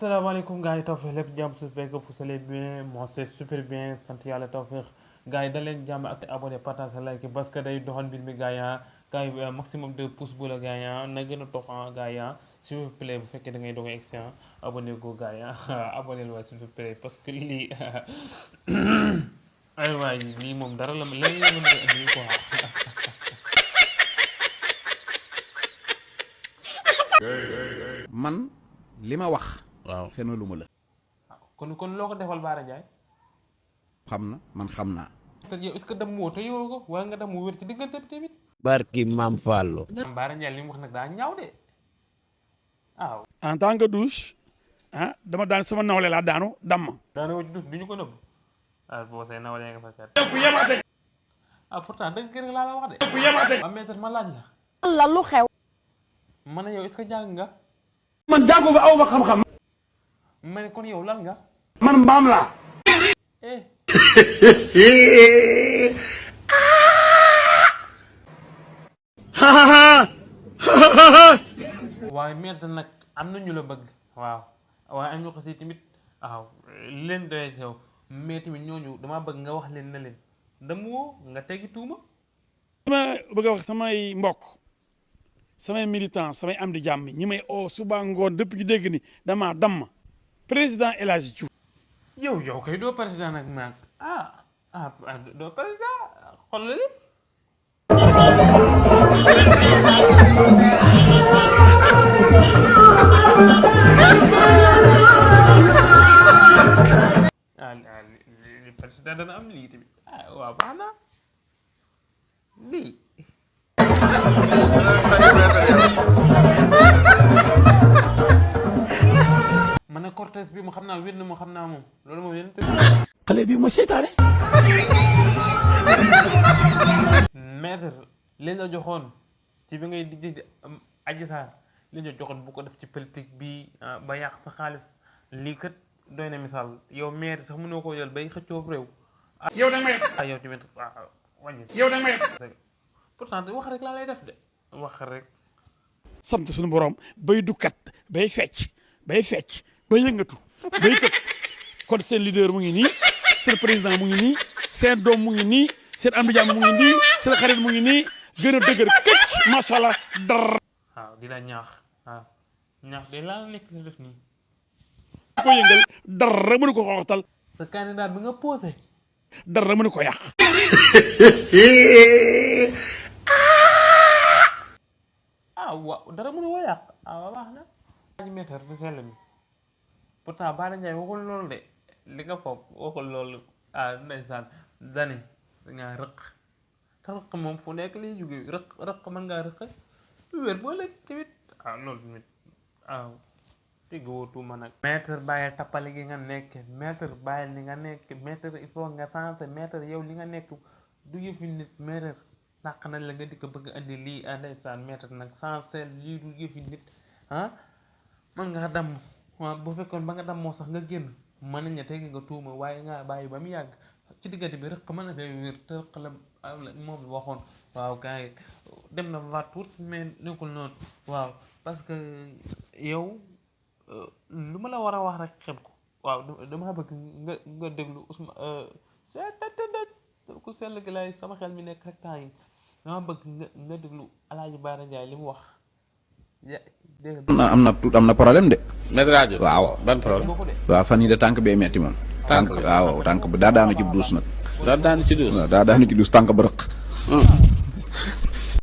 Assalamu alaikum gars, Tawfekh lépp jàmm su fekk vous allez bien, moi c'est super bien, sant yàlla Tawfekh gars yi da leen jàmm ak abonné partage like parce que day doxal mbir mi gars yi maximum de pouces bu la gars yi na gën a topp gars yi s'il vous plaît bu fekkee da ngay doog a egsi abonné go gars yi abonné la s'il vous plaît parce que lii ay waay lii moom dara la leen la mën a indi quoi. man li ma wax. waaw fenn lu ma la. kon loo ko defal Bara Ndiaye. xam na man xam naa. te yow est-ce que dem moo te yow ko wala nga dem mu wér ci diggante bi tamit. barki maam Fallou. Bara Ndiaye li mu wax nag daa ñaaw de waaw. en tant que douche dama daan sama nawle laa daanu damm. daanaka ci douche du ñu ko nëbb boo see nawle nga fa kat. Pourtant dëgg kër laa la wax de. waaw maître ma laaj la. la lu xew. ma ne yow est-ce que jàng nga. man jàngu ba aw ma xam-xam. ma ne kon yow lan nga. man mbaam laa. waaye maître nag am na ñu la bëgg. waaw waaye am ñu ko si tamit waaw leen doyee si yow mais tamit ñooñu damaa bëgg nga wax leen na leen damoo nga teggi tuuma. dama bëgg a wax samay mbokk samay militants samay am di jàmm ñi may oo suba ngoon depuis ñu dégg ni damaa damm président El Hadji Diouf. yow kay doo président nag naan doo président xool la li président dana am lii tamit waaw baax na lii ma ne cortège bi mu xam naa wér na mu xam naa moom loolu moom yéen xale bi ma seytaane. maître leen la joxoon ci bi ngay di Adji Sarr leen la joxoon bu ko def ci politique bi ba yàq sa xaalis lii kat doy na misaal yow maître sax mënoo koo jël bay xëccoo réew. yow da nga may. yow tamit wàññi. yow da nga may. pourtant wax rek laa lay def de wax rek. sant suñu borom bay dukkat bay fecc bay yëngatu bay tëb kon seen leader mu ngi nii seen président mu ngi nii seen doom mu ngi nii seen am di jàmm mu ngi nii seen xarit mu ngi nii gën a dëgër këcc macha allah dara. waaw di la ñaax ñaax de laa nekk di def nii. ko yëngal dara mënu ko xooxatal. sa candidat bi nga posé. dara mënu ko yàq. waaw dara mënu ko yàq baax na. ñu meetar bu sell mi pourtant Bara Ndiaye waxul loolu de li nga foog waxul loolu ndeysaan dani nga rëq te rëq moom fu nekk liy jóge rëq mën ngaa rëq wér boo lekk tamit loolu tamit tegootuuma nag maître bàyyi tappale gi nga nekk maître bàyyi li nga nekk maître il faut nga sensé maître yow li nga nekk du yëfi nit maître dàq nañ la nga dikk bëgg andi lii ndeysaan maître nag sensé lii du yëfi nit mën nga damm waaw bu fekkoon ba nga dammoo sax nga génn mën nañ ne tegi nga tuuma waaye nga bàyyi ba mu yàgg ci diggante bi rëq mën na fay wér te rëq la moom waxoon waaw gars yi dem na va tout mais nekkul noonu waaw parce que yow lu ma la war a wax rek xel ko waaw dama bëgg nga déglu Ousmane ku sell gi lay sama xel mi nekk rek temps yi dama bëgg nga déglu Alaaji Bara Ndiaye li mu wax am na problème de. Maître rajo waaw ban problème. waaw fan yii de tànk bee metti moom. tànk bi daa daanu ci duus nag. daa daanu ci duus. waaw daa daanu ci duus tànk ba rëq.